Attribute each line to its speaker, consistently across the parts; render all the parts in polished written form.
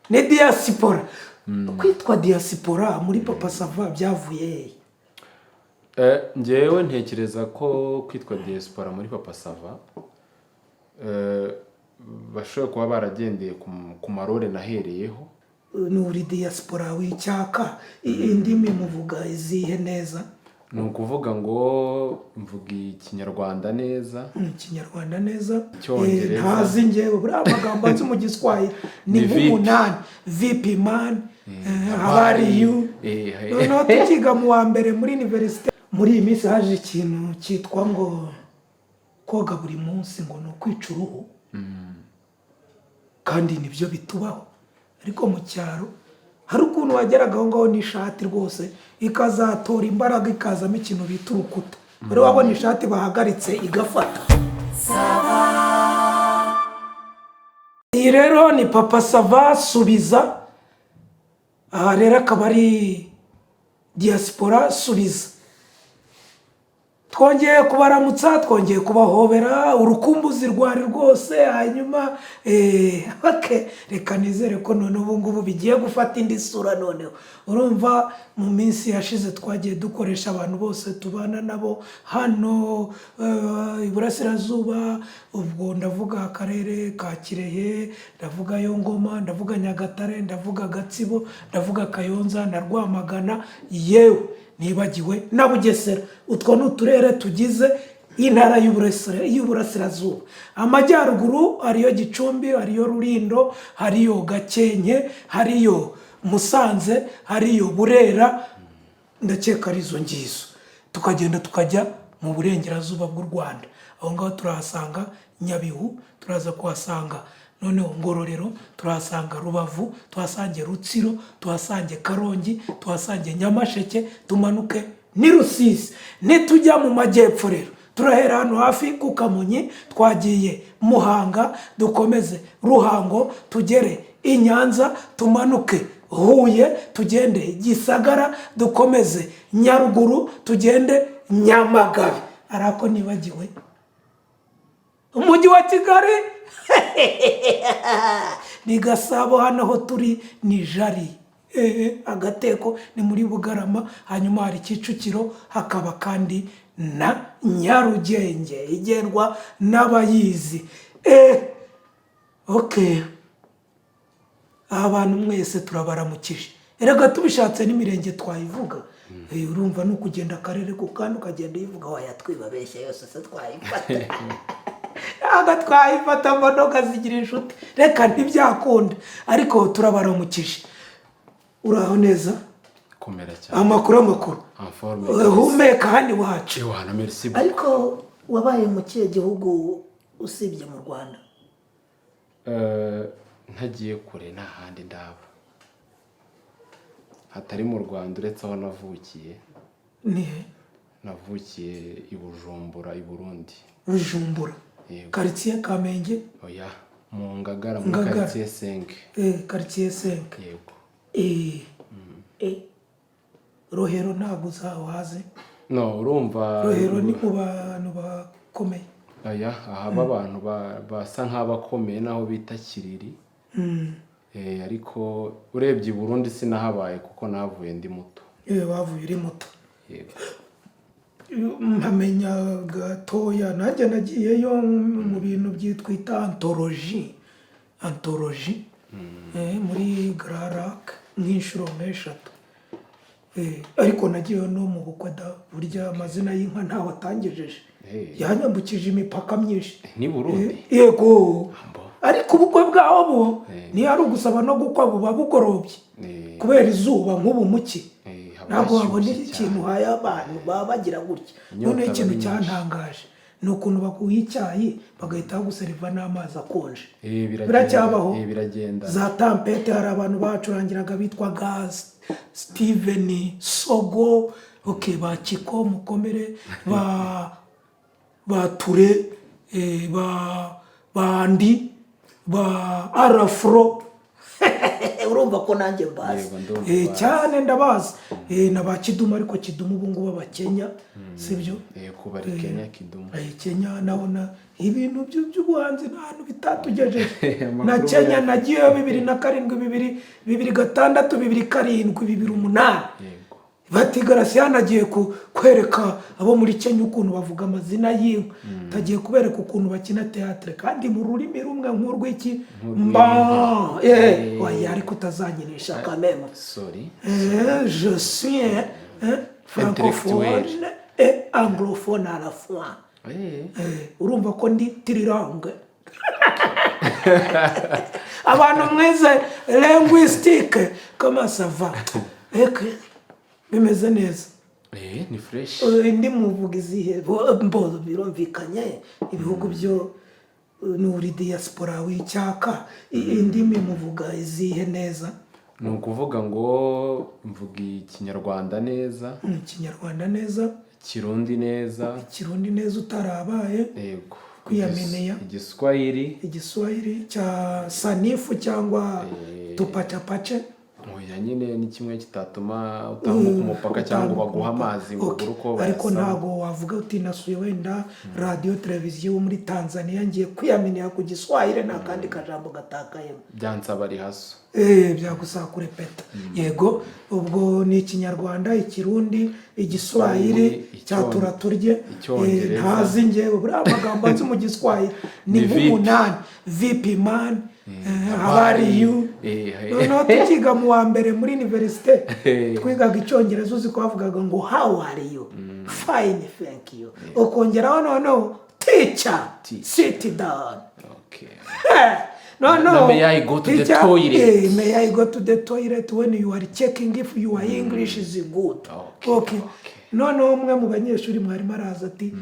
Speaker 1: Ni diaspora. Kwitwa diaspora muri Papa Sava byavuye hehe?
Speaker 2: Njyewe ntekereza ko kwitwa diaspora muri Papa Sava, bashobora kuba baragendeye ku marole nahereyeho.
Speaker 1: Ni uri diaspora w'icyaka. Indimi muvuga izihe neza?
Speaker 2: Ni ukuvuga ngo mvuga Ikinyarwanda neza.
Speaker 1: Ikinyarwanda neza.
Speaker 2: Icyongereza.
Speaker 1: Ntazi njyewe. Buriya amagambo nzi mu Giswahili ni
Speaker 2: Ni vipi.
Speaker 1: nk'umunani. Vipi man, how are you? Noneho tukiga mu wa mbere muri université, muri iyi minsi haje ikintu cyitwa ngo koga buri munsi ngo ni ukwica uruhu, kandi nibyo bitubaho. Ariko mu cyaro hari ukuntu wageraga aho ngaho n'ishati rwose ikazatora imbaraga, ikazamo ikintu bita urukuta. Wari wabona ishati bahagaritse igafata? Iyi rero ni Papa Sava subiza. Aha rero akaba ari diaspora subiza. Twongeye kubaramutsa, twongeye kubahobera, urukumbuzi rwari rwose. Hanyuma okay, reka nizere ko none ubu ngubu bigiye gufata indi sura. Noneho urumva mu minsi yashize twagiye dukoresha abantu bose tubana nabo hano iburasirazuba. Ubwo ndavuga akarere ka Kirehe, ndavuga Ngoma, ndavuga Nyagatare, ndavuga Gatsibo, ndavuga Kayonza na Rwamagana, yewe nibagiwe na Bugesera. Utwo ni uturere tugize intara y'Uburasirazuba. Amajyaruguru hariyo Gicumbi, hariyo Rulindo, hariyo Gakenke, hariyo Musanze, hariyo Burera, ndakeka ari izo ngizo. Tukagenda tukajya mu burengerazuba bw'u Rwanda, aho ngaho turahasanga Nyabihu, turaza kuhasanga noneho Ngororero, turahasanga Rubavu, tuhasange Rutsiro, tuhasange Karongi, tuhasange Nyamasheke, tumanuke ni Rusizi. Nitujya mu majyepfo rero, turahera hano hafi ku Kamonyi, twagiye Muhanga, dukomeze Ruhango, tugere i Nyanza, tumanuke Huye, tugende Gisagara, dukomeze Nyaruguru, tugende Nyamagabe. Hari ako nibagiwe, umujyi wa Kigali ni Gasabo. Hano aho turi ni Jari. Agateko ni muri Bugarama. Hanyuma hari Kicukiro, hakaba kandi na Nyarugenge igendwa n'abayizi. Okay, aha bantu mwese turabaramukije. Erega tubishatse n'imirenge twayivuga. Urumva ni ukugenda akarere ku kandi ukagenda uyivuga. Wayatwibabeshya yose se twayifata? Ntabwo twayifata. Modoka zigira inshuti, reka ntibyakunda. Ariko turabaramukije. Uraho neza?
Speaker 2: Komera cyane.
Speaker 1: Amakuru, amakuru?
Speaker 2: En forme.
Speaker 1: Humeka hano iwacu.
Speaker 2: Ewana, merci beaucoup.
Speaker 3: Ariko wabaye mu kihe gihugu usibye mu Rwanda?
Speaker 2: Ntagiye kure, nta handi ndaba hatari mu Rwanda uretse aho navukiye.
Speaker 1: Ni he?
Speaker 2: Navukiye i Bujumbura, i Burundi.
Speaker 1: Bujumbura?
Speaker 2: Yego.
Speaker 1: Karitsiye Kamenge?
Speaker 2: Oya, mu Ngagara, muri
Speaker 1: Ngagara.
Speaker 2: karitsiye 5.
Speaker 1: Karitsiye 5.
Speaker 2: Yego.
Speaker 1: Rohero ntabwo uzawazi?
Speaker 2: No, urumva.
Speaker 1: Rohero ni mu bantu bakomeye.
Speaker 2: Oya, ahaba abantu basa nk'abakomeye naho bita Kiriri. Ariko urebye i Burundi sinahabaye kuko nahavuye ndi muto.
Speaker 1: Bavuye uri muto?
Speaker 2: Yego.
Speaker 1: Mpamenya gatoya. Nanjye nagiyeyo mu bintu byitwa anthologie, anthologie, muri Grands Lacs nk'inshuro nk'eshatu. Ariko nagiyeyo no mu bukwe da. Burya amazina y'inka ntawe atangejeje. Yanyambukije imipaka myinshi.
Speaker 2: Ni Burundi?
Speaker 1: Yego.
Speaker 2: Ambo.
Speaker 1: Ariko ubukwe bwaho bo niyo ari ugusaba no gukwa buba bugorobye kubera izuba. Nk'ubu muki
Speaker 2: haba
Speaker 1: ntabwo wabona
Speaker 2: hashyushye
Speaker 1: ikintu
Speaker 2: cyane.
Speaker 1: uhaye abantu baba bagira gutya.
Speaker 2: Inyota
Speaker 1: Noneho ikintu
Speaker 2: aba ari nyinshi.
Speaker 1: cyantangaje ni ukuntu baguha icyayi bagahita baguseriva n'amazi akonje.
Speaker 2: Biragenda.
Speaker 1: Biracyabaho?
Speaker 2: Biragenda.
Speaker 1: Za tempête, hari abantu bacurangiraga bitwaga Steven Sogo, okay, ba Kiko Mukomere, ba Ture, ba Andi, ba Arafro. Urumva
Speaker 3: Urumva ko nanjye mbazi.
Speaker 2: Yego, ndumva bazi.
Speaker 1: Cyane ndabazi. Na ba Kidumu, ariko Kidumu ubu ngubu abakenya, sibyo?
Speaker 2: Yego, bari Kenya, Kidumu.
Speaker 1: Kenya nabona ibintu by'ubuhanzi nta hantu bitatugejeje.
Speaker 2: Amakuru
Speaker 1: Na Kenya nagiyeyo 2007, bibiri bibiri gatandatu, 2007, 2008. Bati Garasiyani agiye kwereka abo muri Kenya ukuntu bavuga amazina y'inka, tagiye kubereka ukuntu bakina théâtre kandi mu rurimi rumwe nk'urw'iki mba oya, ariko utazanyinisha kameme.
Speaker 2: Sorry.
Speaker 1: Je suis francophone
Speaker 2: Intellectuel.
Speaker 1: et anglophone à la fois. Urumva ko ndi trilingue. Abantu mwize linguistique, comment ça va? Eke bimeze neza?
Speaker 2: Ni fresh.
Speaker 1: Indi muvuga izihe? Mbo birumvikanye, ibihugu byo ni uri diaspora w'icyaka. Indimi muvuga izihe neza?
Speaker 2: Ni ukuvuga ngo mvuga Ikinyarwanda neza.
Speaker 1: Ikinyarwanda neza.
Speaker 2: Ikirundi neza.
Speaker 1: Ikirundi neza utarabaye.
Speaker 2: Yego.
Speaker 1: Kwiyameneya.
Speaker 2: Igiswahili.
Speaker 1: Igiswahili cya sanifu cyangwa tupacapace?
Speaker 2: Oya nyine, ni kimwe kitatuma utambuka umupaka cyangwa baguha amazi ngo ubure uko
Speaker 1: Ariko
Speaker 2: bayasaba.
Speaker 1: ntabwo wavuga uti nasuye wenda radiyo televiziyo muri Tanzania, ngiye kwiyamenera ku Giswahili, nta kandi kajambo gatakayemo.
Speaker 2: Byansaba rihaso.
Speaker 1: Byagusaba kurepeta. Yego, ubwo ni Ikinyarwanda, Ikirundi, Igiswahili cya turaturye.
Speaker 2: Icyongereza.
Speaker 1: Ntazi ngewe, buriya amagambo nzi mu Giswahili ni
Speaker 2: Ni vipi.
Speaker 1: nk'umunani: "Vipi man", "How are you?" Noneho tukiga mu wa mbere muri université, twigaga Icyongereza, uzi ko bavugaga ngo "How are you?" "Fine, thank you." Ukongeraho noneho "Teacher,
Speaker 2: Teacher.
Speaker 1: sit down." No, no.
Speaker 2: Na "May I go to the
Speaker 1: Teacher,
Speaker 2: toilet?"
Speaker 1: "May I go to the toilet?" when you are checking if your English is good.
Speaker 2: Okay, okay.
Speaker 1: Noneho umwe mu banyeshuri, mwarimu araza ati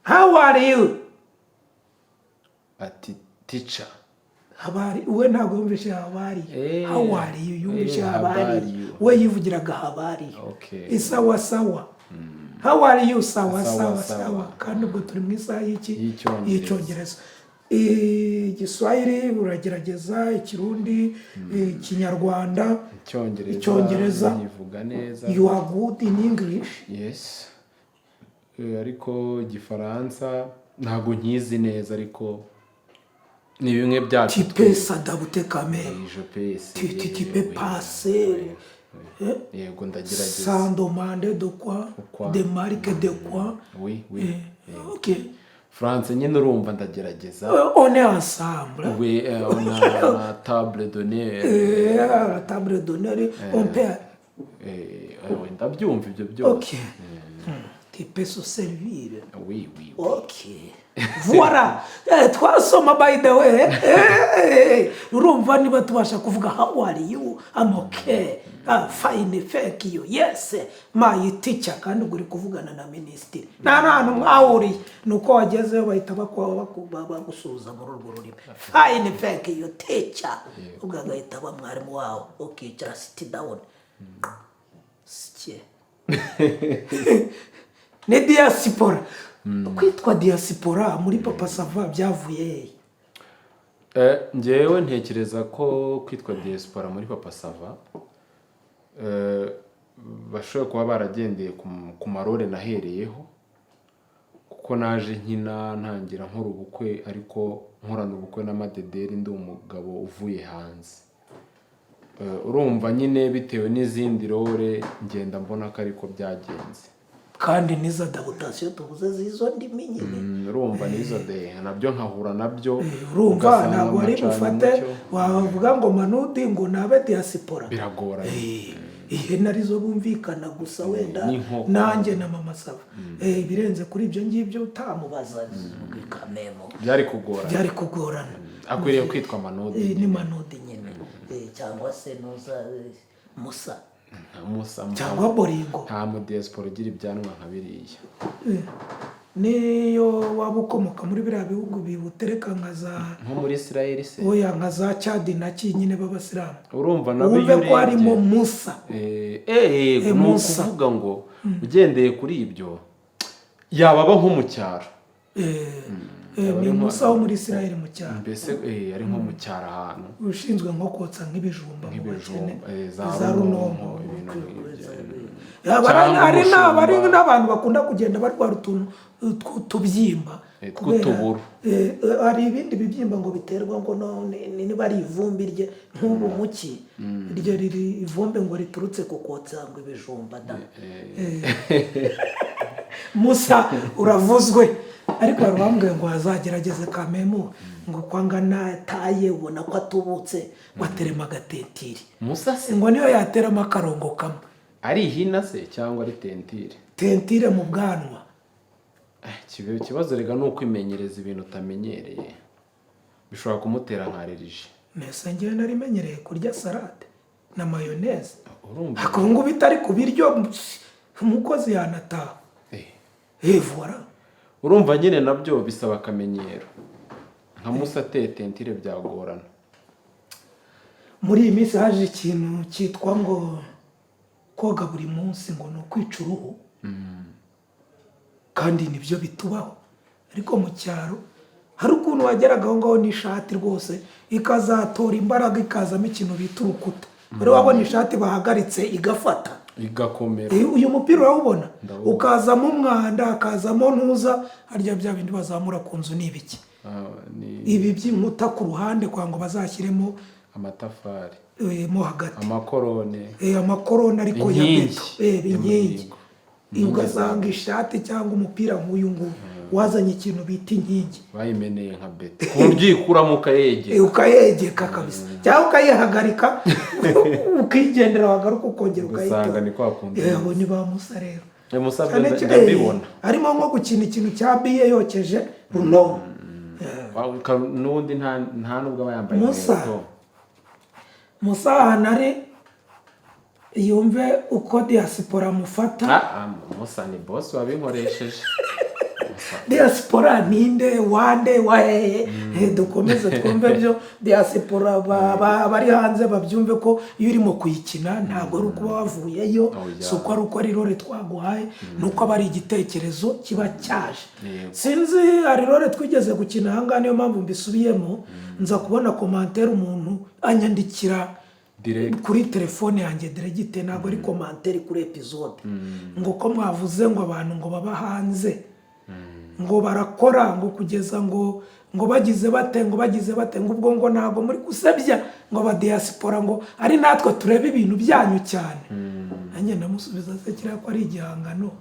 Speaker 1: "How are you?"
Speaker 2: Ati "Teacher."
Speaker 1: Habari. We ntabwo yumvishe "habari". "How are you?" Yumvishe "habari".
Speaker 2: Habari you.
Speaker 1: We yivugiraga "habari". Isawa sawa. "How are you?" Sawa.
Speaker 2: Sawa,
Speaker 1: sawa.
Speaker 2: sawa.
Speaker 1: Sawa. Kandi ubwo turi mu isaha y'iki?
Speaker 2: Y'icyongereza.
Speaker 1: Y'icyongereza. Igiswahili uragerageza, Ikirundi, Ikinyarwanda.
Speaker 2: Icyongereza.
Speaker 1: Icyongereza.
Speaker 2: Nyivuga neza.
Speaker 1: You are good in English.
Speaker 2: Yes. Ariko Igifaransa ntabwo nkizi neza, ariko ni bimwe byacu.
Speaker 1: Tu peux s'adapter quand même.
Speaker 2: Je peux essayer,
Speaker 1: Tu peux
Speaker 2: oui.
Speaker 1: passer.
Speaker 2: Oui. Yego, ndagerageza.
Speaker 1: Sans demander de quoi.
Speaker 2: Quoi.
Speaker 1: De marque de quoi.
Speaker 2: Oui.
Speaker 1: Ok.
Speaker 2: Français nyine, urumva ndagerageza.
Speaker 1: On est ensemble.
Speaker 2: Oui, on a la table d'honneur.
Speaker 1: À la table d'honneur, on peut.
Speaker 2: Ndabyumva ibyo byose.
Speaker 1: Ok. Tu peux se servir.
Speaker 2: Oui.
Speaker 1: Ok. Voilà. Twasoma by the way. Urumva niba tubasha kuvuga "How are you?" "I'm okay." "Ah, fine, thank you." "Yes. My teacher." Kandi ubwo uri kuvugana na minisitiri. Nta hantu mwahuriye. Ni uko wagezeyo bahita bagusuhuza muri urwo rurimi. "Fine, thank you, teacher." Ubwo agahita aba mwarimu wawe. Ukicara, sit down. Sike. Ni diaspora. Kwitwa diaspora muri Papa Sava byavuye hehe?
Speaker 2: Njyewe ntekereza ko kwitwa diaspora muri Papa Sava, bashobora kuba baragendeye ku marole nahereyeho, kuko naje nkina, ntangira nkora ubukwe, ariko nkorana ubukwe na Madederi, ndi umugabo uvuye hanze. Urumva nyine bitewe n'izindi role ngenda mbona ko ariko byagenze.
Speaker 1: Kandi n'izo adaptation tuvuze z'izo ndimi nyine.
Speaker 2: Urumva n'izo de nabyo nkahura nabyo.
Speaker 1: Urumva
Speaker 2: ugasanga
Speaker 1: ntabwo wari
Speaker 2: mpacanye
Speaker 1: bufate
Speaker 2: umucyo.
Speaker 1: wavuga ngo Manudi ngo nabe diaspora.
Speaker 2: Biragoranye.
Speaker 1: Ihene arizo bumvikana gusa wenda
Speaker 2: N'inkoko.
Speaker 1: nanjye na Mama Sava. Ibirenze kuri ibyo ngibyo utamubaza kamemo.
Speaker 2: Byari kugorana.
Speaker 1: Byari kugorana.
Speaker 2: Akwiriye kwitwa Manudi.
Speaker 1: Ni Manudi nyine. Cyangwa se nuza Musa.
Speaker 2: Nka Musa.
Speaker 1: Cyangwa Boringo.
Speaker 2: Nta mu diaspora ugira ibyanwa nka biriya.
Speaker 1: Niyo waba ukomoka muri biriya bihugu bibutereka nka za
Speaker 2: Nko muri Israel se?
Speaker 1: Oya, nka za Cadi na ki nyine b'abasilamu.
Speaker 2: Urumva nabo
Speaker 1: Wumve
Speaker 2: iyo
Speaker 1: ko harimo
Speaker 2: urebye
Speaker 1: Musa.
Speaker 2: Ni
Speaker 1: Musa.
Speaker 2: ukuvuga ngo ugendeye kuri ibyo yaba aba nko mu cyaro. Aba
Speaker 1: Ni
Speaker 2: ari nko-
Speaker 1: Musa wo muri Israel mu cyaro.
Speaker 2: Mbese ari nko mu cyaro ahantu.
Speaker 1: Ushinzwe nko kotsa nk'ibijumba mu bakene.
Speaker 2: Nk'ibijumba, za
Speaker 1: za
Speaker 2: runonko,
Speaker 1: runonko.
Speaker 2: Ibintu nk'ibyo.
Speaker 1: Yaba
Speaker 2: Cyangwa
Speaker 1: ari
Speaker 2: umushumba.
Speaker 1: n'abantu bakunda kugenda barwara utuntu tw'utubyimba.
Speaker 2: Tw'utuburu.
Speaker 3: Hari ibindi bibyimba ngo biterwa ngo niba ari ivumbi rye nk'ubu muki iryo riri ivumbi ngo riturutse ku kotsa ngo ibijumba da.
Speaker 1: Musa uravuzwe, ariko hari bambwiye ngo azagerageze kamemu, ngo uko angana
Speaker 3: taye ubona ko atubutse.
Speaker 1: Ngo aterema agatentiri.
Speaker 2: Musa se?
Speaker 1: Ngo niyo yateramo akarongo kamwe.
Speaker 2: Ari ihina se cyangwa ari tentire?
Speaker 1: Tentire mu bwanwa.
Speaker 2: Ikibazo rega ni ukwimenyereza ibintu utamenyereye, bishobora kumutera nka allergie.
Speaker 1: Mbese ngewe narimenyereye kurya salade na mayonnaise.
Speaker 2: Urumva.
Speaker 1: Ariko ubu ngubu itari ku biryo, umukozi yanataha. Voilà.
Speaker 2: Urumva nyine nabyo bisaba akamenyero. Nka Musa ateye tentire byagorana.
Speaker 1: Muri iyi minsi haje ikintu cyitwa ngo koga buri munsi ngo ni ukwica uruhu, kandi nibyo bitubaho. Ariko mu cyaro hari ukuntu wageraga aho ngaho n'ishati rwose ikazatora imbaraga, ikazamo ikintu bita urukuta. Wari wabona ishati bahagaritse igafata?
Speaker 2: Igakomera.
Speaker 1: Uyu mupira urawubona?
Speaker 2: Ndawubona.
Speaker 1: Ukazamo umwanda, hakazamo ntuza harya bya bindi bazamura ku nzu ni ibiki?
Speaker 2: Ah, ni
Speaker 1: Ibi by'inkuta ku ruhande kugira ngo bazashyiremo
Speaker 2: amatafari.
Speaker 1: Mo hagati.
Speaker 2: Amakorone.
Speaker 1: Amakorone ariko ya
Speaker 2: Inkingi.
Speaker 1: beto. Inkingi.
Speaker 2: Inkingi.
Speaker 1: Ugasanga ishati cyangwa umupira nk'uyu nguyu wazanye ikintu bita inkingi.
Speaker 2: Bayimeneye nka beto ku buryo uyikuramo ukayegera.
Speaker 1: Ukayegeka kabisa, cyangwa ukayihagarika ukigendera, wagaruka ukongera
Speaker 2: Ugasanga
Speaker 1: ukayitora.
Speaker 2: ni kwa kundi.
Speaker 1: Abo ni ba Musa rero.
Speaker 2: Musa
Speaker 1: Cyane
Speaker 2: njya mbibona.
Speaker 1: Harimo nko gukina ikintu cya biye yokeje runonko.
Speaker 2: N'ubundi nta nubwo aba yambaye
Speaker 1: Musa.
Speaker 2: inkweto.
Speaker 1: Musa ahantu ari yumve uko diaspora amufata.
Speaker 2: Ah, ah, Musa ni boss wabinkoresheje.
Speaker 1: Diaspora ninde, wande, wahehe? Dukomeze twumve byo diaspora, abari hanze babyumve ko iyo urimo kuyikina ntabwo ari ukuba wavuyeyo.
Speaker 2: Oh, yeah.
Speaker 1: Si uko ari uko ari role twaguhaye, ni uko aba ari igitekerezo kiba cyaje. Sinzi, hari role twigeze gukina ahangaha, niyo mpamvu mbisubiyemo. Nza kubona commentaire, umuntu anyandikira
Speaker 2: Direct.
Speaker 1: kuri telefone yanjye direct, ntabwo ari commentaire kuri episode, ngo ko mwavuze ngo abantu ngo baba hanze ngo barakora ngo kugeza ngo bagize bate, ngo bagize bate, ngo ubwo ngo ntabwo muri gusebya ngo aba diaspora, ngo ari natwe turebe ibintu byanyu cyane. Nanjye ndamusubiza: se kiriya ko ari igihangano,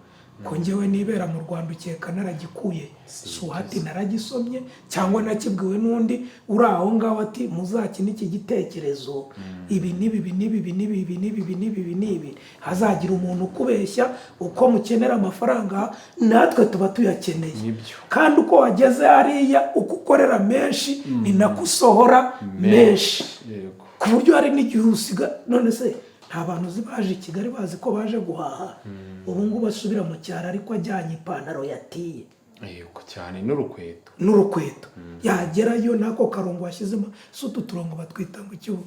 Speaker 1: ko njyewe nibera mu Rwanda, ukeka naragikuye suhati, naragisomye cyangwa nakibwiwe n'undi uri aho ngaho ati muzakine iki gitekerezo, ibi n'ibi, ibi n'ibi, ibi n'ibi, ibi n'ibi, ibi n'ibi, ibi n'ibi. Hazagira umuntu ukubeshya uko mukenera amafaranga, natwe tuba tuyakeneye.
Speaker 2: Nibyo.
Speaker 1: Kandi uko wageze hariya, uko ukorera menshi ni nako usohora menshi, ku buryo hari n'igihe usiga. None se nta bantu uzi baje i Kigali bazi ko baje guhaha, ubu ngubu asubira mu cyaro ariko ajyanye ipantaro yatiye?
Speaker 2: Yego cyane, n'urukweto.
Speaker 1: N'urukweto. Yagerayo n'ako karongo washyizemo, si utu turongo batwita ngo iki ubu?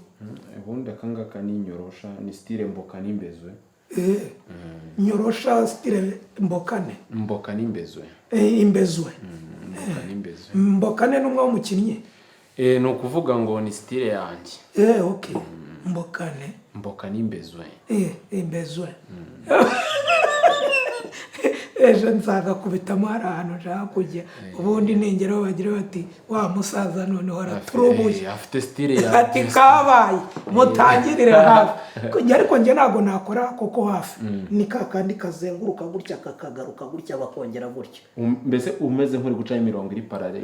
Speaker 2: Ubundi aka ngaka ni inyorosha, ni style mboka n'imbezwe.
Speaker 1: Nyorosha style mbokane.
Speaker 2: Mboka n'imbezwe.
Speaker 1: Imbezwe.
Speaker 2: Mboka n'imbezwe.
Speaker 1: Mbokane ni umwe w'umukinnyi.
Speaker 2: Ni ukuvuga ngo ni style yanjye.
Speaker 1: Ok, mbokane.
Speaker 2: Mboka n'imbezwe.
Speaker 1: Imbezwe. Ejo nzagakubitamo, hari ahantu nshaka kujya. Ubundi ningeraho bagira bati: wa musaza noneho araturubuye.
Speaker 2: Afite style ya
Speaker 1: Ati kabaye mutangirire hafi. Ariko njye ntabwo nakora koko hafi,
Speaker 3: Ni ka kandi kazenguruka gutya, kakagaruka gutya, bakongera gutya.
Speaker 2: Mbese umeze nk'uri gucaho imirongo iri parallel.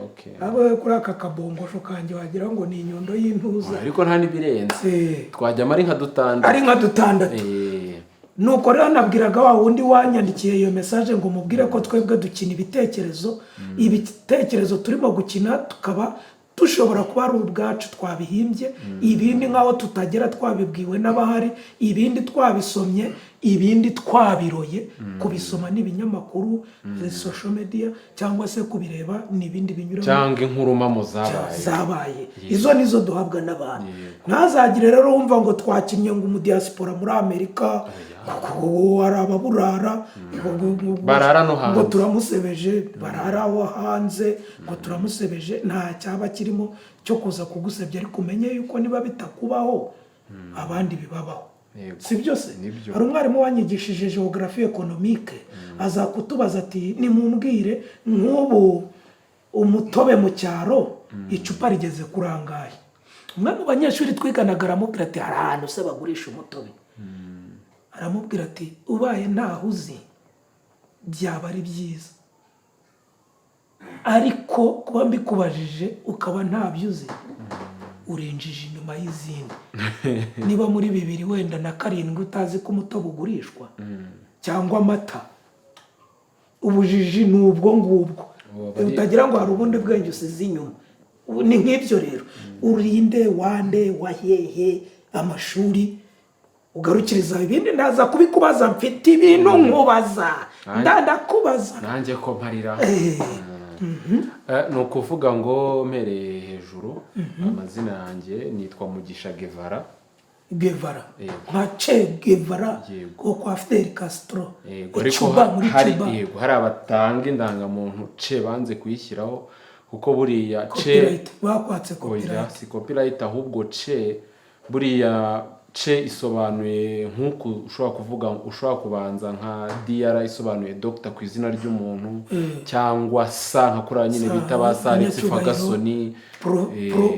Speaker 2: Okay.
Speaker 1: Abo kuri aka kabongosho kanjye wagira ngo ni inyundo y'intuza.
Speaker 2: Ariko nta n'ibirenze. Twajyamo ari nka dutandatu.
Speaker 1: Ari nka dutandatu. Nuko rero nabwiraga wa wundi wanyandikiye iyo message ngo mubwire ko twebwe dukina ibitekerezo. Ibitekerezo turimo gukina tukaba dushobora kuba ari ubwacu twabihimbye, ibindi nk'aho tutagera twabibwiwe n'abahari, ibindi twabisomye. Ibindi twabiroye kubisoma n'ibinyamakuru, social media, cyangwa se kubireba ni ibindi binyuramo
Speaker 2: cyangwa inkuru mpamo zabaye.
Speaker 1: Zabaye, izo nizo duhabwa n'abantu. Ntazagire rero wumva ngo twakinnye ngo umudiyasipora muri Amerika, kuko hari ababurara
Speaker 2: Barara no hanze.
Speaker 1: ngo turamusebeje, barara aho hanze ngo turamusebeje. Nta cyaba kirimo cyo kuza kugusebya, ariko umenye yuko niba bitakubaho, abandi bibabaho. Si byo se?
Speaker 2: Nibyo.
Speaker 1: Hari umwarimu wanyigishije géographie économique, aza kutubaza ati: "Nimumbwire, nk'ubu umutobe mu cyaro icupa rigeze kuri angahe?" Umwe mu banyeshuri twiganaga aramubwira ati: "Hari ahantu se bagurisha umutobe?" Aramubwira ati: "Ubaye ntaho uzi byaba ari byiza, ariko kuba mbikubajije ukaba ntabyo uzi, urinjije inyuma y'izindi. Niba muri 2007 utazi ko umutobe ugurishwa cyangwa amata, ubujiji ni ubwo ngubwo." Utagira ngo hari ubundi bwenge usize inyuma. Ubu ni nk'ibyo rero: urinde, wande, wahehe, amashuri ugarukiriza, ibindi ndaza kubikubaza. Mfite ibintu nkubaza, ndakubaza.
Speaker 2: Nanjye ko mparira. Ni ukuvuga ngo mpereye hejuru, amazina yanjye nitwa Mugisha Guevara.
Speaker 1: Guevara?
Speaker 2: Yego.
Speaker 1: Nka Che Guevara?
Speaker 2: Yego.
Speaker 1: Wo kwa Fidel Castro?
Speaker 2: Yego, ariko
Speaker 1: Cuba, muri
Speaker 2: hari
Speaker 1: Cuba.
Speaker 2: Yego, hari abatanga indangamuntu Ce banze kuyishyiraho, kuko buriya Ce
Speaker 1: Copyright, bakwatse
Speaker 2: Oya,
Speaker 1: copyright.
Speaker 2: si copyright, ahubwo Ce, buriya Ce isobanuye nk'uku ushobora kuvuga, ushobora kubanza nka DR isobanuye doctor ku izina ry'umuntu, cyangwa sa nka kuriya nyine
Speaker 1: Sa,
Speaker 2: bita ba Sir Alex
Speaker 1: umunyacyubahiro.
Speaker 2: Ferguson.
Speaker 1: Pro pro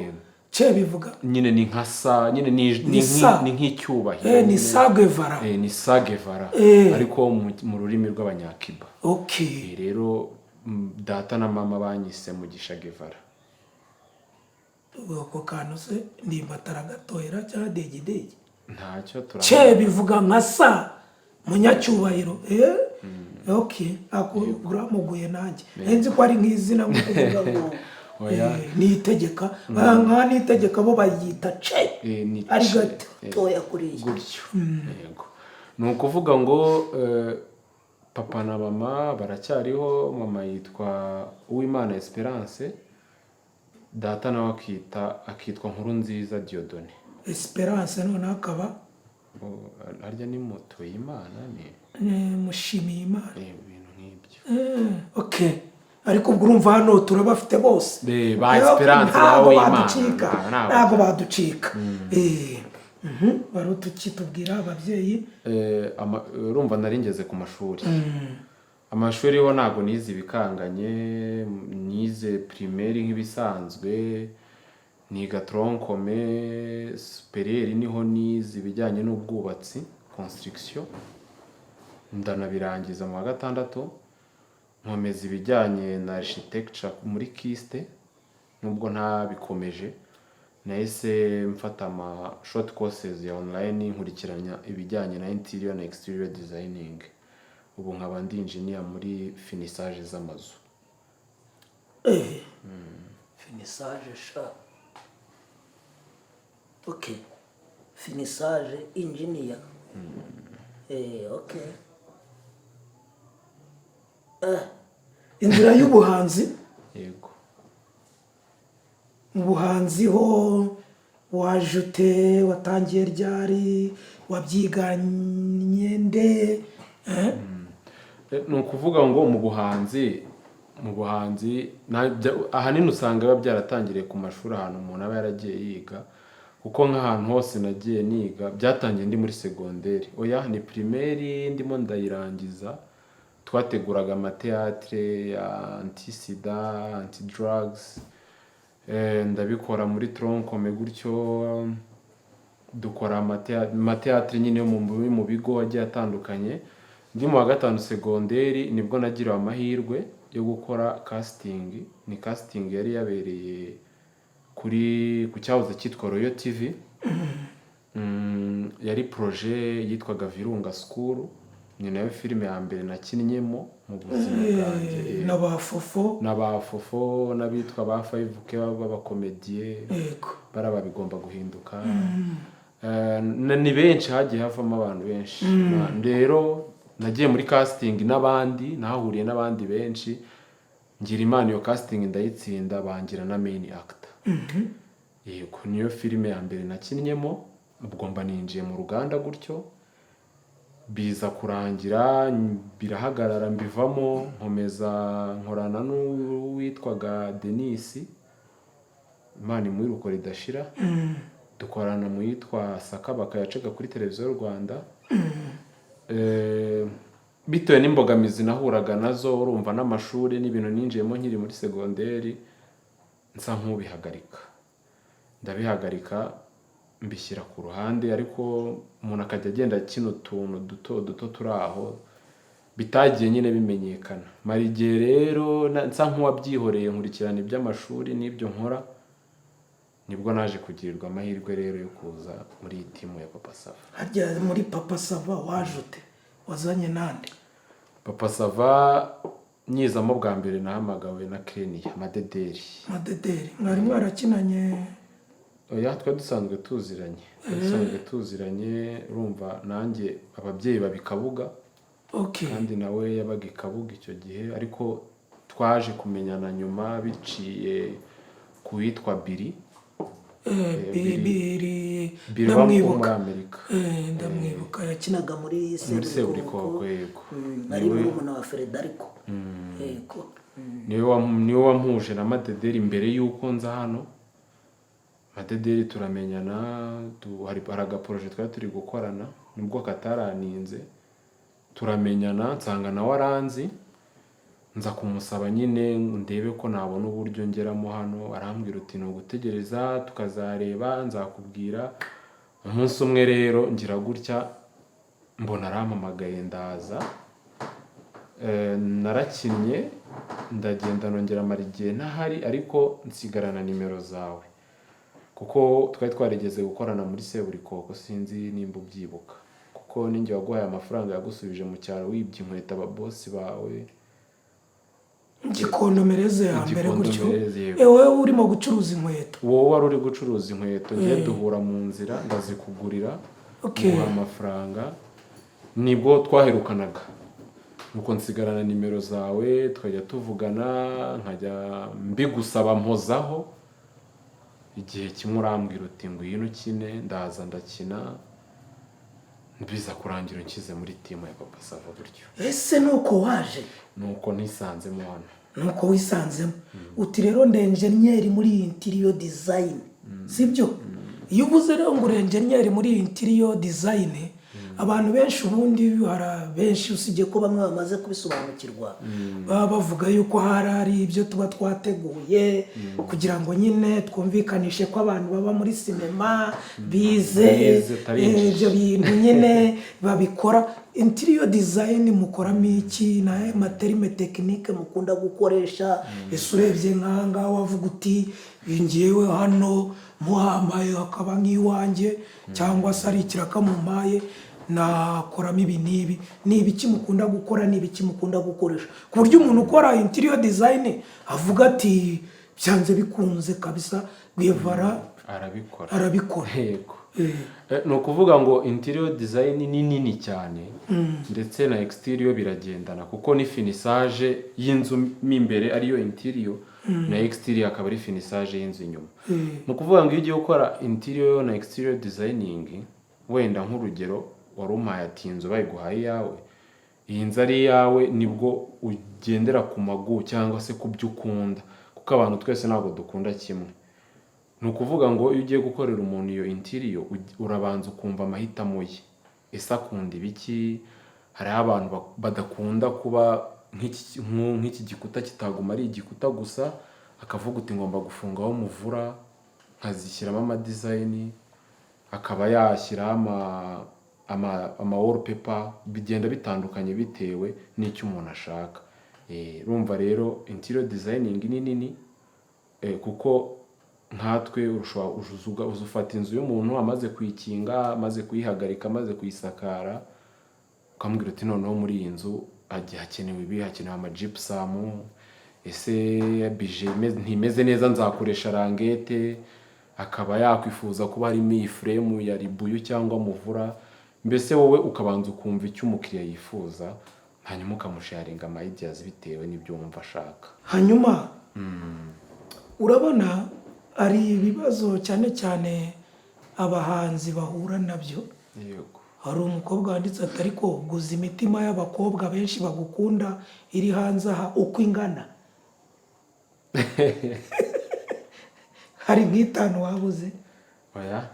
Speaker 1: Ce bivuga
Speaker 2: Nyine ni nka sa nyine ni
Speaker 1: Ni sa.
Speaker 2: Ni nk'icyubahiro.
Speaker 1: Ni
Speaker 2: nyine.
Speaker 1: Sa Guevara.
Speaker 2: Ni Sa Guevara, ariko mu rurimi rw'Abanyakiba. Rero data na mama banyise Mugisha Guevara.
Speaker 1: Ubwo ako kantu se ndimbatara gatohera cyangwa degidegi?
Speaker 2: Ntacyo
Speaker 1: Ce
Speaker 2: turabona.
Speaker 1: bivuga nka sa munyacyubahiro. Okay, ako uramuguye. Nanjye nzi ko ari nk'izina, nko kuvuga ngo
Speaker 2: Oya.
Speaker 1: Nitegeka, nka Nitegeka, bo bayita Ce.
Speaker 2: Ni
Speaker 1: ari
Speaker 2: Ce.
Speaker 3: Gatoya kuriya.
Speaker 2: Gutyo, yego. Ni ukuvuga ngo papa na mama baracyariho. Mama yitwa Uwimana Esperance, data nawe akitwa Nkuru Nziza Dieudonné.
Speaker 1: Esperance noneho akaba
Speaker 2: Oh, harya ni moto y'Imana ni
Speaker 1: Mushimiye Imana.
Speaker 2: Ibintu nk'ibyo.
Speaker 1: Okay, ariko ubwo urumva hano turabafite bose.
Speaker 2: Ba Esperance, ba
Speaker 1: Ntabwo
Speaker 2: Uwimana.
Speaker 1: baducika.
Speaker 2: Ntabwo.
Speaker 1: Ntabwo baducika. Wari utukitubwira ababyeyi.
Speaker 2: Urumva nari ngeze ku mashuri. Amashuri ho ntabwo nize ibikanganye, nize primaire nk'ibisanzwe, niga tronc commun, supérieur niho nize ibijyanye n'ubwubatsi, construction, ndanabirangiza mu wa gatandatu, nkomeza ibijyanye na architecture muri KIST. Nubwo ntabikomeje, nahise mfata ama short courses ya online, nkurikiranya ibijyanye na interior na exterior designing. Ubu nkaba ndi engineer muri finissage z'amazu.
Speaker 3: Finissage sha, okay, finissage engineer, okay.
Speaker 1: Inzira y'ubuhanzi.
Speaker 2: Yego.
Speaker 1: Mu buhanzi ho waje ute? Watangiye ryari? Wabyiganye nde?
Speaker 2: Ni ukuvuga ngo mu buhanzi ahanini usanga biba byaratangiriye ku mashuri, ahantu umuntu aba yaragiye yiga, kuko nk'ahantu hose nagiye niga byatangiye ndi muri segonderi. Oya, ni primaire, ndimo ndayirangiza, twateguraga amateatre ya anti-sida, anti-drugs. Ndabikora muri tronc commun gutyo, dukora amateatre nyine yo mu bigo agiye atandukanye. Ndi mu wa gatanu segonderi nibwo nagiriwe amahirwe yo gukora casting. Ni casting yari yabereye ku cyahoze cyitwa Royal TV. Yari projet yitwaga Virunga School, ni nayo filime ya mbere nakinnyemo mu buzima bwanjye.
Speaker 1: N'aba Fofo.
Speaker 2: N'aba Fofo n'abitwa ba 5K b'abakomediye. Baraba bigomba guhinduka. Ni benshi, hagiye havamo abantu benshi. Rero nagiye muri casting n'abandi, nahahuriye n'abandi benshi, ngira Imana iyo casting ndayitsinda, bangira na main actor. Yego, niyo filime ya mbere nakinnyemo. Ubwo mba ninjiye mu ruganda gutyo, biza kurangira birahagarara, mbivamo, nkomeza nkorana n'uwitwaga Denis, Imana imuhe ridashira, dukorana mu yitwa Sakabaka yacaga kuri Televiziyo y'u Rwanda. Bitewe n'imbogamizi nahuraga nazo, urumva n'amashuri n'ibintu ninjiyemo nkiri muri segonderi, nsa nk'ubihagarika, ndabihagarika, mbishyira ku ruhande, ariko umuntu akajya agenda akina utuntu duto duto turi aho bitagiye nyine bimenyekana. Mara igihe rero nsa nk'uwabyihoreye, nkurikirana iby'amashuri n'ibyo nkora. Nibwo naje kugirirwa amahirwe rero yo kuza muri iyi team ya Papa Sava.
Speaker 1: Harya muri Papa Sava waje ute? Wazanye nande?
Speaker 2: Papa Sava nyizamo bwa mbere nahamagawe na Kenia Madederi.
Speaker 1: Madederi mwari mwarakinanye?
Speaker 2: Oya, twari dusanzwe tuziranye, twari dusanzwe tuziranye. Urumva nanjye ababyeyi baba i Kabuga, kandi nawe yabaga i Kabuga icyo gihe, ariko twaje kumenyana nyuma biciye ku witwa Biri.
Speaker 1: Biri. Biri.
Speaker 2: Biri wo muri
Speaker 1: Ndamwibuka.
Speaker 2: Amerika.
Speaker 1: Ndamwibuka,
Speaker 3: yakinaga muri
Speaker 2: Muri Seburikoko, yego.
Speaker 3: Ari murumuna wa Frederico, yego.
Speaker 2: Niwe wampuje na Madederi mbere y'uko nza hano. Madederi turamenyana, hari agaprojet twari turi gukorana nubwo kataraninze, turamenyana, nsanga nawe aranzi, nza kumusaba nyine ndebe ko nabona uburyo ngeramo hano. Arambwira uti: "Ni ugutegereza tukazareba, nzakubwira umunsi umwe." Rero ngira gutya mbona arampamagaye, ndaza. Narakinnye, ndagenda, nongera mara igihe ntahari, ariko nsigarana nimero zawe kuko twari twarigeze gukorana muri Seburikoko. Sinzi nimba ubyibuka, kuko ninjye waguhaye amafaranga yagusubije mu cyaro wibye inkweto ababosi bawe.
Speaker 1: Igikondomereze ya mbere gutyo.
Speaker 2: Igikondomereze, yego.
Speaker 1: Wowe urimo gucuruza inkweto.
Speaker 2: Wowe wari uri gucuruza inkweto, ngiye duhura mu nzira, ndazikugurira, nguha amafaranga. Nibwo twaherukanaga, nuko nsigarana nimero zawe, tukajya tuvugana, nkajya mbigusaba mpozaho. Igihe kimwe urambwira uti: "Ngwino ukine." Ndaza, ndakina, biza kurangira unshyize muri team ya Papa Sava gutyo.
Speaker 3: Ese nuko waje?
Speaker 2: Nuko nisanzemo hano.
Speaker 1: Nuko wisanzemo.
Speaker 3: Uti rero ndi enjeniyeri muri interior design,
Speaker 1: Sibyo? Iyo uvuze rero ngo uri enjeniyeri muri interior design, abantu benshi, ubundi hari benshi,
Speaker 3: usibye ko bamwe bamaze kubisobanukirwa,
Speaker 1: baba bavuga yuko hari ibyo tuba twateguye kugira ngo nyine twumvikanishe ko abantu baba muri sinema bize.
Speaker 2: Bize, atari injiji.
Speaker 1: Ibyo bintu nyine babikora. Interior design mukoramo iki? Na matermes techniques
Speaker 3: mukunda gukoresha?
Speaker 1: Ese urebye nk'aha ngaha wavuga uti: "Ngewe hano muhampaye hakaba nk'iwanjye, cyangwa se ari ikiraka mumpaye, nakoramo ibi n'ibi"? Ni ibiki mukunda gukora? Ni ibiki mukunda gukoresha ku buryo umuntu ukora interior design avuga ati: "Byanze bikunze kabisa Guevara
Speaker 2: arabikora"?
Speaker 1: Arabikora.
Speaker 2: Yego. Ni ukuvuga ngo interior design ni nini cyane, ndetse na exterior biragendana, kuko ni finissage y'inzu mo imbere ariyo interior, na exterior akaba ari finissage y'inzu inyuma. Ni ukuvuga ngo iyo ugiye gukora interior na exterior designing, wenda nk'urugero wari umpaye ati inzu bayiguhaye iyawe, iyi nzu ari iyawe, nibwo ugendera ku magu cyangwa se ku byo ukunda, kuko abantu twese ntabwo dukunda kimwe. Ni ukuvuga ngo iyo ugiye gukorera umuntu iyo interior, urabanza ukumva amahitamo ye. Ese akunda ibiki? Hariho abantu badakunda kuba nk'iki gikuta kitaguma ari igikuta gusa, akavuga uti: "Ngomba gufungaho muvura, nkazishyiramo amadesign," akaba yashyiraho ama wallpaper. Bigenda bitandukanye bitewe n'icyo umuntu ashaka. Urumva rero interior designing ni nini, kuko nkatwe ushobora uza ufata inzu y'umuntu amaze kuyikinga, amaze kuyihagarika, amaze kuyisakara, ukamubwira uti: "Noneho muri iyi nzu hakenewe ibi, hakenewe amagypsum. Ese bije ntimeze neza, nzakoresha languette." Akaba yakwifuza kuba harimo iyi frame ya ribuyu cyangwa muvura. Mbese wowe ukabanza ukumva icyo umukiriya yifuza, hanyuma ukamusharinga ama ideas bitewe n'ibyo wumva ashaka.
Speaker 1: Hanyuma urabona hari ibibazo cyane cyane abahanzi bahura nabyo.
Speaker 2: Yego.
Speaker 1: Hari umukobwa wanditse ati: "Ariko guza imitima y'abakobwa benshi bagukunda iri hanze aha uko ingana, hari nk'itanu wabuze?"
Speaker 2: Oya,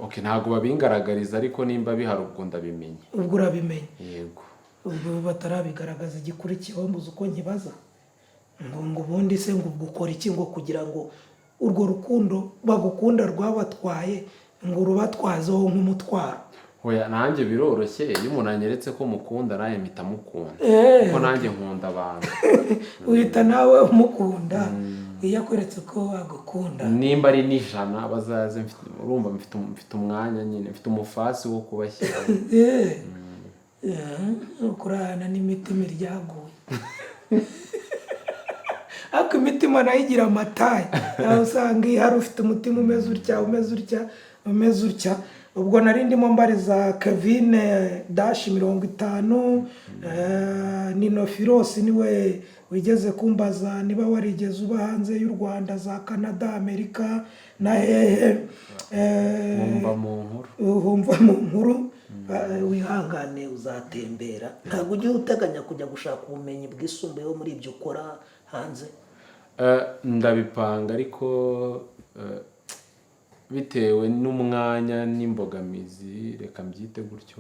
Speaker 2: okay, ntabwo babingaragariza, ariko nimba bihari ubwo ndabimenya.
Speaker 1: Ubwo urabimenya.
Speaker 2: Yego.
Speaker 1: Ubwo batarabigaragaza, igikurikiyeho mbuze uko nkibaza ngo ubundi se ngo ubwo ukora iki ngo kugira ngo urwo rukundo bagukunda rwabatwaye ngo rubatwazeho nk'umutwaro?
Speaker 2: Oya, nanjye biroroshye. Iyo umuntu anyeretse ko mukunda, nanjye mpita mukunda, kuko nanjye nkunda abantu.
Speaker 1: Uhita nawe umukunda iyo akweretse ko agukunda.
Speaker 2: Nimba ari n'ijana bazaze, urumva mfite umwanya nyine, mfite umufasi wo kubashyira.
Speaker 1: Kurana n'imitima iryaguye, ariko imitima nayo igira amatayi, nawe usanga iyo hari ufite umutima umeze utya, umeze utya, umeze utya. Ubwo nari ndimo mbariza Kevin dash 50, Nino Firosi niwe wigeze kumbaza niba warigeze uba hanze y'u Rwanda, za Canada, Amerika na hehe.
Speaker 2: Wumva mu nkuru.
Speaker 1: Wumva mu nkuru.
Speaker 3: Wihangane, uzatembera. Ntabwo ujya uteganya kujya gushaka ubumenyi bwisumbuyeho muri ibyo ukora hanze?
Speaker 2: Ndabipanga, ariko bitewe n'umwanya n'imbogamizi, reka mbyite gutyo,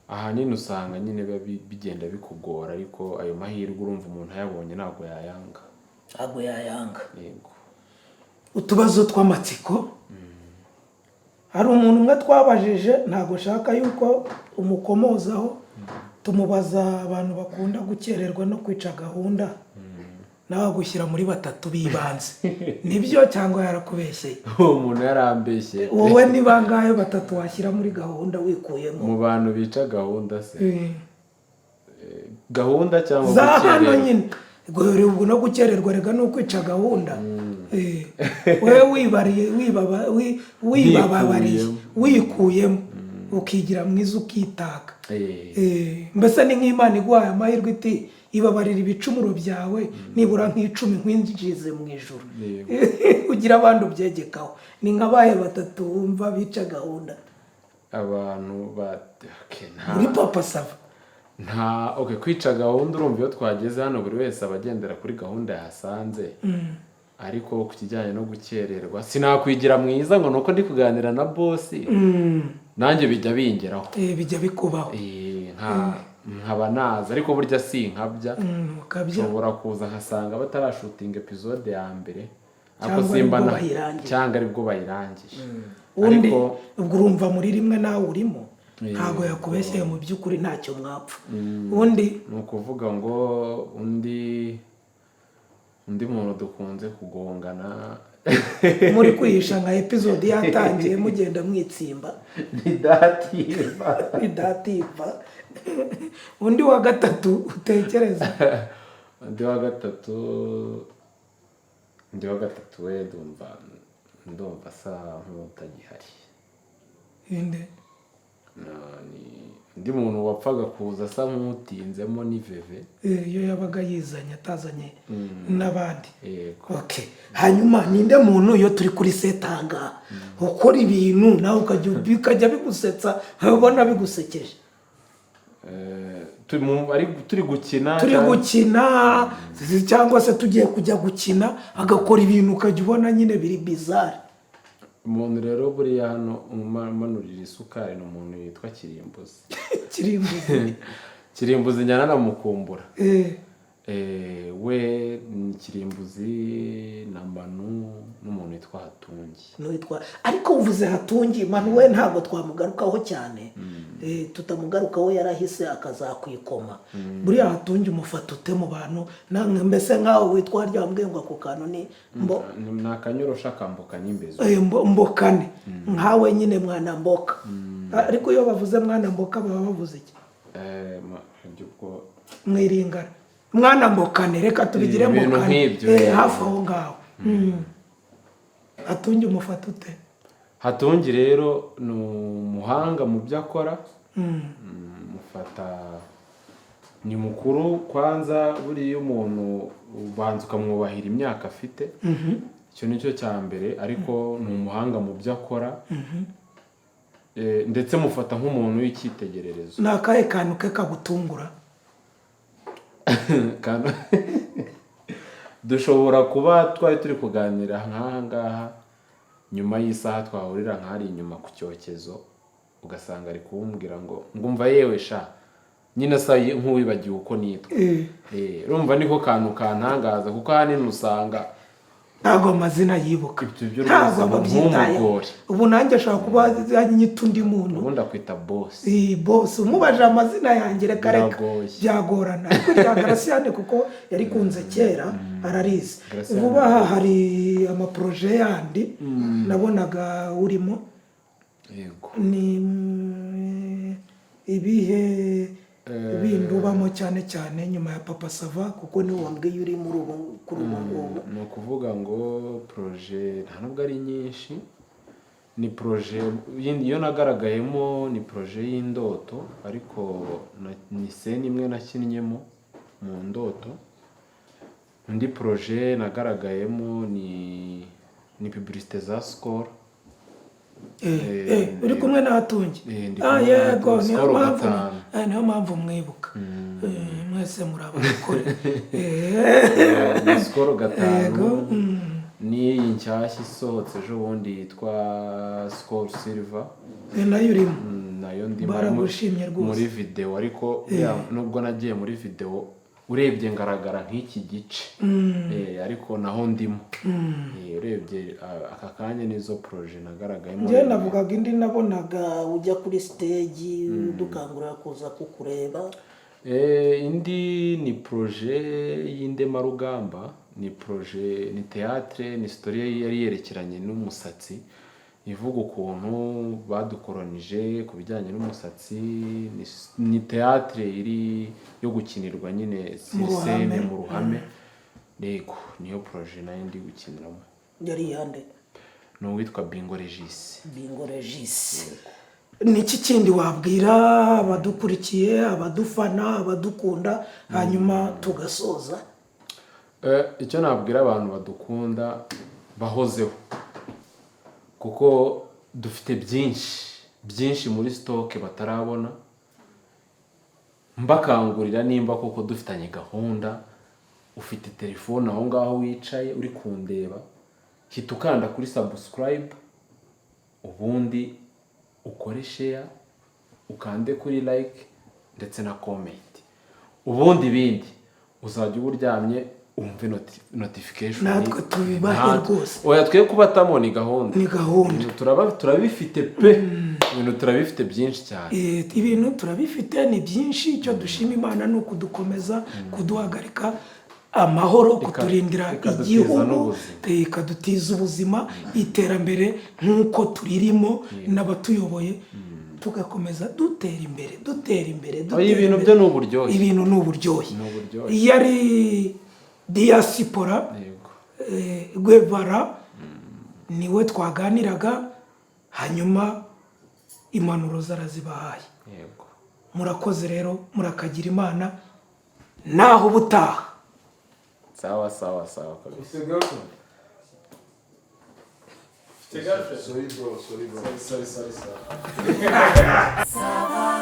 Speaker 2: ahanini usanga nyine biba bigenda bikugora, ariko ayo mahirwe urumva umuntu ayabonye ntabwo yayanga.
Speaker 3: Ntabwo yayanga.
Speaker 2: Yego.
Speaker 1: Utubazo tw'amatsiko. Hari umuntu umwe twabajije, ntabwo nshaka yuko umukomozaho, tumubaza abantu bakunda gukererwa no kwica gahunda, nawe agushyira muri batatu b'ibanze. Nibyo cyangwa yarakubeshyeye?
Speaker 2: Uwo muntu yarambeshye.
Speaker 1: Wowe ni bangahe batatu washyira muri gahunda wikuyemo?
Speaker 2: Mu bantu bica gahunda se? Gahunda cyangwa
Speaker 1: Za hano
Speaker 2: gukererwa?
Speaker 1: Nyine ubwo ubwo no gukererwa rega ni ukwica gahunda. Wowe wibariye, wibababariye,
Speaker 2: Wikuyemo.
Speaker 1: wikuyemo, ukigira mwiza, ukitaka. Mbese ni nk'Imana iguhaye amahirwe iti: "Ibabarira ibicumuro byawe nibura nk'icumi, nkwinjize mu ijuru."
Speaker 2: Yego.
Speaker 1: Ugira abandi ubyegekaho. Ni nka bahe batatu wumva bica gahunda?
Speaker 2: Abantu ba, okay, nta
Speaker 1: Muri Papa Sava.
Speaker 2: Nta, okay, kwica gahunda, urumva iyo twageze hano buri wese aba agendera kuri gahunda yahasanze, ariko ku kijyanye no gukererwa sinakwigira mwiza ngo nuko ndi kuganira na boss, nanjye bijya bingeraho.
Speaker 1: Bijya bikubaho.
Speaker 2: Nkaba naza, ariko burya si nkabya.
Speaker 1: Ukabya.
Speaker 2: Nshobora kuza nkasanga batarashutinga episode ya mbere, ariko
Speaker 1: Cyangwa
Speaker 2: simba
Speaker 1: aribwo bayirangije.
Speaker 2: Cyangwa aribwo bayirangije.
Speaker 1: Undi
Speaker 2: Ariko
Speaker 1: ubwo urumva muri rimwe nawe urimo, ntabwo yakubeshyeye, mu by'ukuri ntacyo mwapfa. Undi?
Speaker 2: Ni ukuvuga ngo undi muntu dukunze kugongana
Speaker 1: Muri kwihisha nka episode yatangiye, mugenda mwitsimba.
Speaker 2: Ni Dativa.
Speaker 1: Bidativa. Undi wa gatatu utekereza?
Speaker 2: Undi wa gatatu we ndumva asa nk'utagihari.
Speaker 1: Inde?
Speaker 2: Ni undi muntu wapfaga kuza asa nk'utinzemo ni Veve.
Speaker 1: Iyo yabaga yizanye atazanye n'abandi.
Speaker 2: Yego.
Speaker 1: Okay. Hanyuma ninde muntu iyo turi kuri setanga ukora ibintu nawe ukajya bikajya bigusetsa, ubona bigusekeje?
Speaker 2: Turi gukina?
Speaker 1: Turi gukina cyangwa se tugiye kujya gukina, agakora ibintu ukajya ubona nyine biri bizarre.
Speaker 2: Umuntu rero buriya hano umanurira isukari ni umuntu witwa Kirimbuzi.
Speaker 1: Kirimbuzi.
Speaker 2: Kirimbuzi njyana namukumbura. We ni Kirimbuzi na Manu n'umuntu witwa Hatungi.
Speaker 3: N'uwitwa, ariko uvuze Hatungi, Manuel ntabwo twamugarukaho cyane. Tutamugarukaho yarahise akazakwikoma.
Speaker 1: Buriya Hatungi umufata ute mu bantu? Namwe
Speaker 3: Mbese nkawe witwa harya wambwiye ngo ako kantu ni mbo
Speaker 2: Ni akanyorosha akambuka n'imbezo.
Speaker 1: Mbokane nkawe nyine, mwana mboka. Ariko iyo bavuze mwana mboka baba bavuze iki?
Speaker 2: Ibyo ubwo
Speaker 1: Mwiringara mwana mbokane, reka tubigire
Speaker 2: Ibintu
Speaker 1: mbokane.
Speaker 2: nk'ibyo.
Speaker 1: Hafi aho ngaho. Hatungi umufata ute?
Speaker 2: Hatungi rero ni umuhanga mu byo akora. Mufata ni mukuru kwanza. Buriya umuntu ubanza ukamwubahira imyaka afite, icyo ni cyo cya mbere, ariko ni umuhanga mu byo akora. Ndetse mufata nk'umuntu w'icyitegererezo.
Speaker 1: Ni akahe kantu ke kagutungura?
Speaker 2: Dushobora kuba twari turi kuganira nk'aha ngaha, nyuma y'isaha twahurira nk'ahari inyuma ku cyokezo, ugasanga ari kumbwira ngo ngumva yewe sha, nyine asa nk'uwibagiwe uko nitwa. Urumva niko kantu kantangaza, kuko ahanini usanga
Speaker 1: Ntabwo amazina yibuka.
Speaker 2: Ibyo byo
Speaker 1: Ntabwo
Speaker 2: rwose
Speaker 1: aba abyitayeho.
Speaker 2: ntumugore.
Speaker 1: Ubu nanjye ashobora kuba yanyita undi muntu.
Speaker 2: Ubundi akwita boss.
Speaker 1: Iyi boss, umubaje amazina yanjye, reka reka.
Speaker 2: Biragoye.
Speaker 1: Byagorana. Ariko rya Garasiyane, kuko yarikunze kera, ararizi.
Speaker 2: Garasiyane.
Speaker 1: Vuba aha hari amaprojet yandi nabonaga urimo.
Speaker 2: Yego.
Speaker 1: Ni ibihe bindi ubamo cyane cyane nyuma ya Papa Sava, kuko niwe wambwiye uri muri ubu kuri ubu ngubu?
Speaker 2: Ni ukuvuga ngo projet nta nubwo ari nyinshi. Ni projet yindi iyo nagaragayemo, ni projet y'indoto, ariko ni scène imwe nakinnyemo mu ndoto. Indi projet nagaragayemo ni publicité za Skol.
Speaker 1: Uri kumwe na Hatungi?
Speaker 2: Ndi
Speaker 1: Ah,
Speaker 2: kumwe na
Speaker 1: yego.
Speaker 2: Hatungi,
Speaker 1: Niyo
Speaker 2: Skol
Speaker 1: mpamvu
Speaker 2: 5.
Speaker 1: Niyo mpamvu mwibuka. Mwese muri abakore.
Speaker 2: Ni Skol 5.
Speaker 1: Yego.
Speaker 2: N'iyi nshyashya isohotse ejo bundi yitwa Skol Silver.
Speaker 1: Nayo urimo?
Speaker 2: Nayo ndimo.
Speaker 1: Baragushimye rwose.
Speaker 2: Muri videwo, ariko nubwo nagiye muri videwo, urebye ngaragara nk'iki gice. Ariko naho ndimo. Urebye aka kanya nizo projet nagaragayemo.
Speaker 3: Njyewe navugaga indi nabonaga ujya kuri stage dukangurira kuza kukureba.
Speaker 2: Indi ni projet y'indemarugamba. Ni projet, ni théâtre, ni story yari yerekeranye n'umusatsi, ivuga ukuntu badukoronije ku bijyanye n'umusatsi. Ni théâtre iri yo gukinirwa nyine
Speaker 1: Mu
Speaker 2: sur scène,
Speaker 1: ruhame.
Speaker 2: mu ruhame. Yego, niyo projet nayo ndi gukiniramo.
Speaker 3: Yari iyande?
Speaker 2: Ni uwitwa Bingo Regis.
Speaker 3: Bingo Regis.
Speaker 1: Ni iki kindi wabwira abadukurikiye, abadufana, abadukunda, hanyuma tugasoza?
Speaker 2: Icyo nabwira abantu badukunda, bahozeho, kuko dufite byinshi byinshi muri stock batarabona. Mbakangurira, nimba koko dufitanye gahunda, ufite telefone aho ngaho wicaye uri kundeba, hita ukanda kuri subscribe, ubundi ukore share, ukande kuri like ndetse na comment, ubundi ibindi uzajya uba uryamye wumve notification.
Speaker 1: Natwe tubibahe rwose.
Speaker 2: Oya, twe kubatamo ni gahunda.
Speaker 1: Ni gahunda.
Speaker 2: Ibintu turabifite pe, ibintu turabifite byinshi cyane.
Speaker 1: Ibintu turabifite ni byinshi. Icyo dushima Imana ni ukudukomeza, kuduhagarika amahoro, kuturindira
Speaker 2: Ikadutiza
Speaker 1: igihugu,
Speaker 2: n'ubuzima.
Speaker 1: Ikadutiza ubuzima, iterambere nk'uko turirimo n'abatuyoboye, tugakomeza dutera imbere, dutera imbere,
Speaker 2: Oya,
Speaker 1: dutera
Speaker 2: ibintu
Speaker 1: imbere.
Speaker 2: byo ni uburyohe.
Speaker 1: Ibintu ni uburyohe.
Speaker 2: Ni uburyohe.
Speaker 1: Iyo ari diaspora Guevara niwe twaganiraga, hanyuma impanuro zarazibahaye. Murakoze rero, murakagira Imana, naho ubutaha.
Speaker 2: Sawa sawa sawa kabisa.
Speaker 4: Ufite girlfriend? Ufite girlfriend?
Speaker 5: Sorry bro, sorry bro.
Speaker 4: Sorry, sorry, sorry, sorry.